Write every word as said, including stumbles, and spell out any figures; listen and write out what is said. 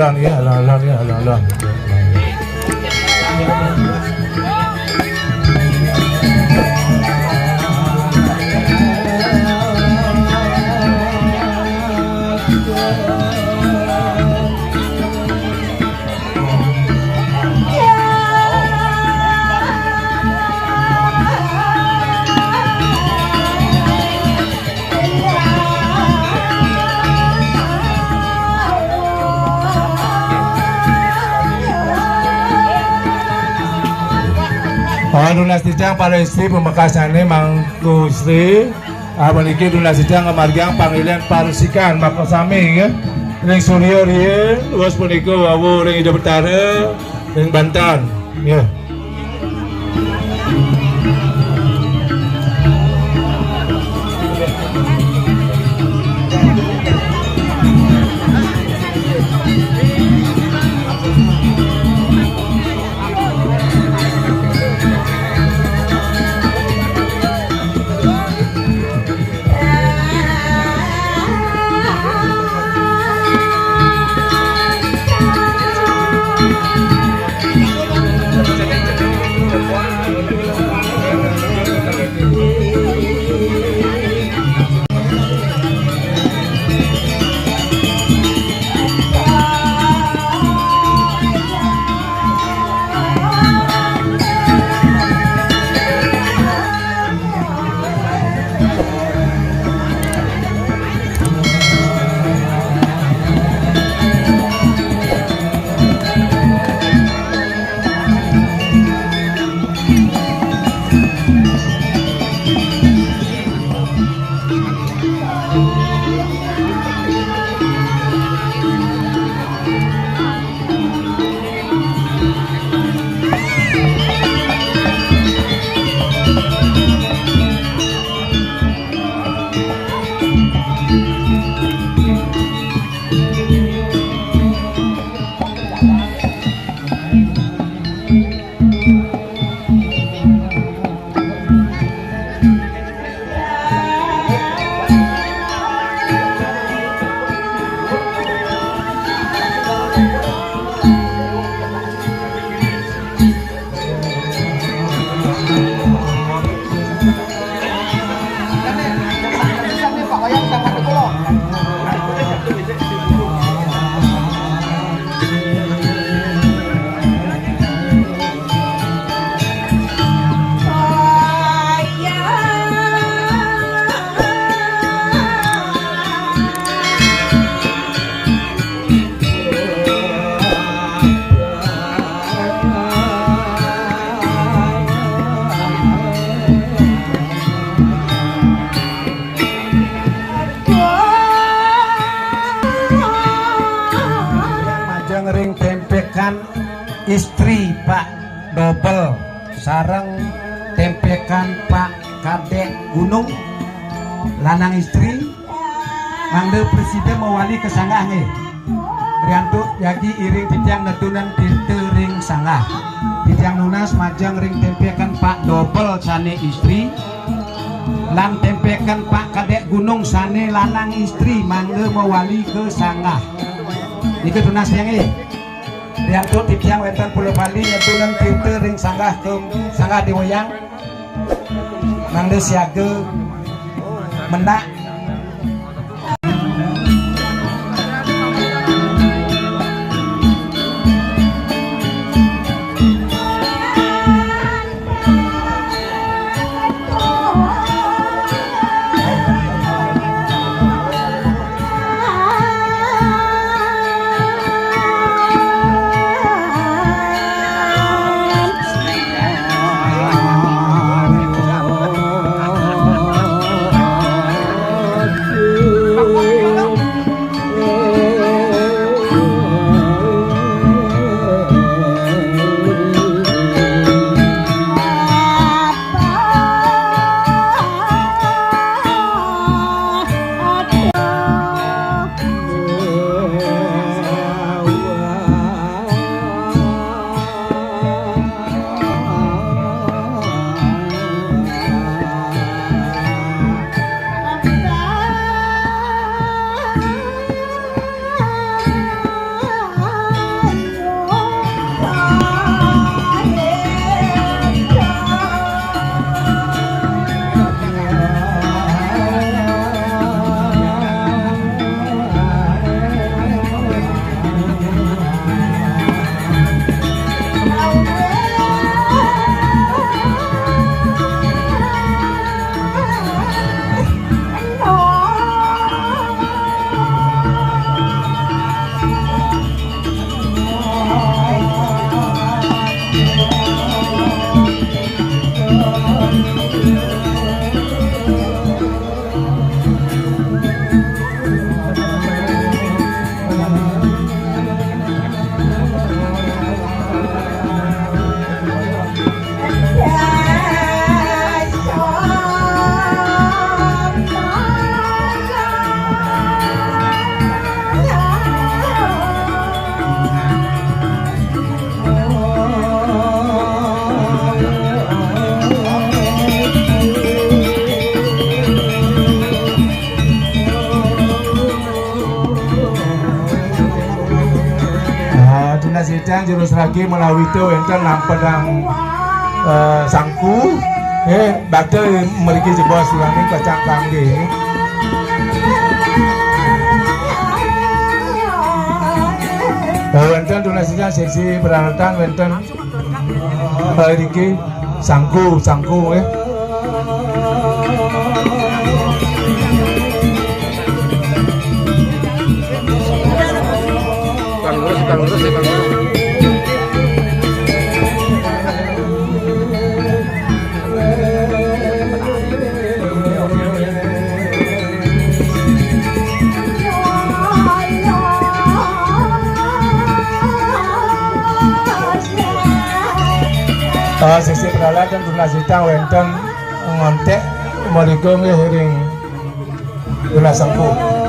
Alon, ya, alon, alon, ya, alon, alon. Oh, nunas titiang para istri pamekasane Mangku Istri. Ah, puniki nunas titiang ngamargiang pangilen parsikan makasami, nggih. Ring Surya riin, wus punika wau ring Ida Betara, ring Banten, nggih. Majeng ring tempekan istri Pak Dobel sareng tempekan Pak Kadek Gunung, lanang istri, mangda prasida mawali ka sanggah nggih. Riantuk jagi iring titiang netunan tirta ring sanggah. Titiang nunas majeng ring tempekan Pak Dobel sane istri, lan tempekan Pak Kadek Gunung sane lanang istri, mangda mawali ka sanggah. Nika tunas tiang nggih. Riantuk titiang wenten pula bali netunan tirta ring sanggah ka, sanggah Dewa Hyang. Mangda siaga mendak. Nasitang juru saragi menawi wénten nampi, eh, sangku, eh, badhe mriki jebos ulami kacang kanggé. Eh, wénten tunas sisa seksi peralatan wénten, eh, niki sangku, sangku, eh. Kang lurus, Kang lurus, ya, Kang lurus. Ah, sisi peralatan tunas sitang wénten ngontek mriku nggih ring tunas sangku.